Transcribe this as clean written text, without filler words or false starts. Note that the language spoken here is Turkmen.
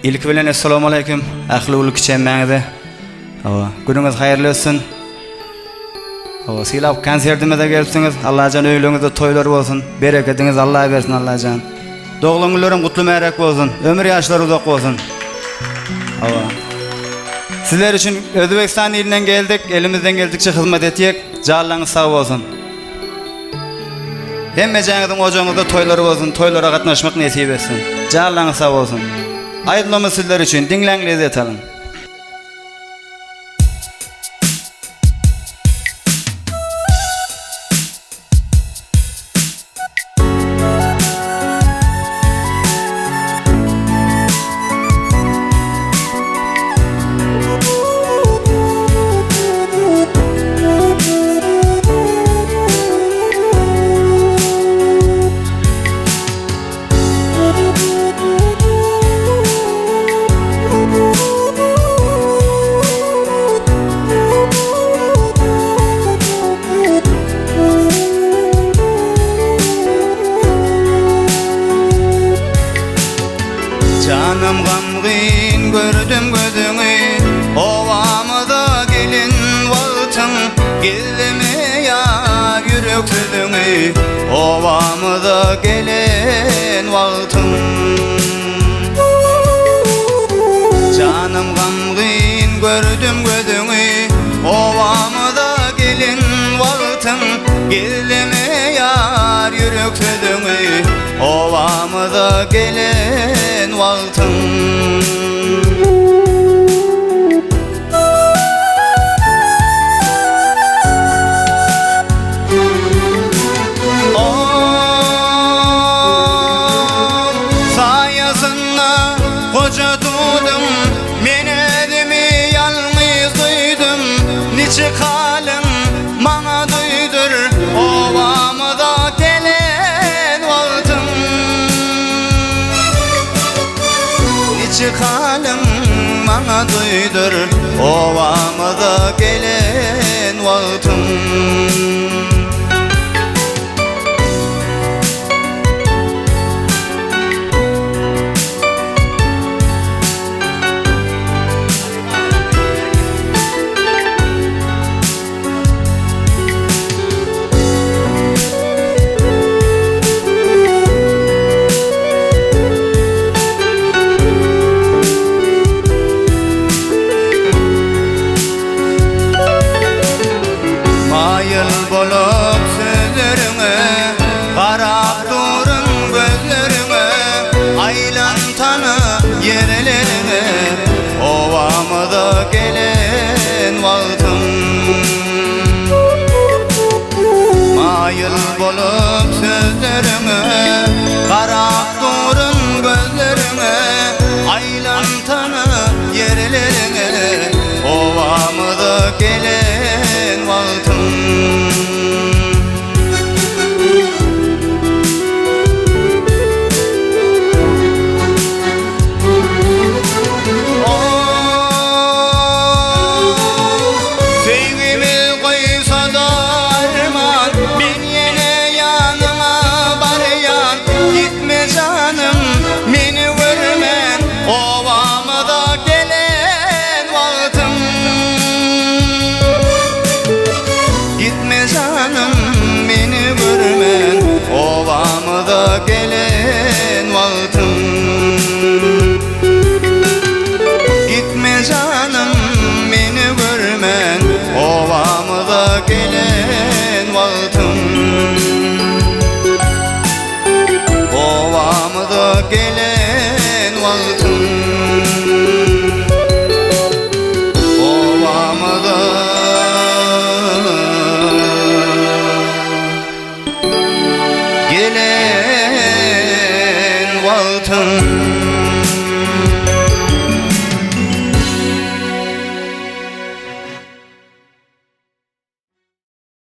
Ilki bilen Essalamu Aleýkum ähli uly kiçi hemmäňize. Hawa, günüňiz haýyrly ötsün. Hawa, sylap konsertimize gelipsiňiz. Allajan öýleriňizde toýlar bolsun. Berekediňiz Allah bersin Allajan. Doglan günleriň gutly märek bolsun. Ömür ýaşlary uzak bolsun. Hawa. Sizler üçin Özbegistan ilinden geldik. Elimizden geldikçe hyzmat etjek. Janlaryňyz sag bolsun. Hemmejäňiziň ojagyňyzda toýlar bolsun, toýlara gatnaşmak nesip etsin. Janlaryňyz sag bolsun. Aýdymymyz sizler üçin, diňläň lezzet alyň. Janym gamgyn gördüm gözüňi Obamyza gelen wagtyň Gizleme ýar ýürek sözüňi Obamyza gelen wagtyň Janym gamgyn gördüm gözüňi Obamyza gelen wagtyň Gizleme ýar ýürek sözüňi Obamyza gelen wagtyň. Ol saýasynda goja dudum, Men özümi ýalňyz duýdum, Niçik halyň maňa duýdur, Obamyza gelen wagtyň. Niçik halyň maňa duýdur, Obamyza gelen wagtyň. Maýyl bolup sözleriňe, Garap durun gözleriňe, Aýlan tana ýerleriňe, Obamyza gelen wagtyň. Maýyl bolup sözleriňe, Garap durun gözleriňe, Aýlan tana ýerleriňe, Obamyza gelen wagtyň. Söýgimiz goýsa-da arman, Men ýene ýanyňa barýan. Gitme janym, meni görmän, Obamyza gelen wagtyň. Gitme janym, meni görmän, Obamyza gelen wagtyň. Gitme janym, meni görmän, Obamyza gelen wagtyň. Obamyza gelen wagtyň. Obamyza gelen wagtyň.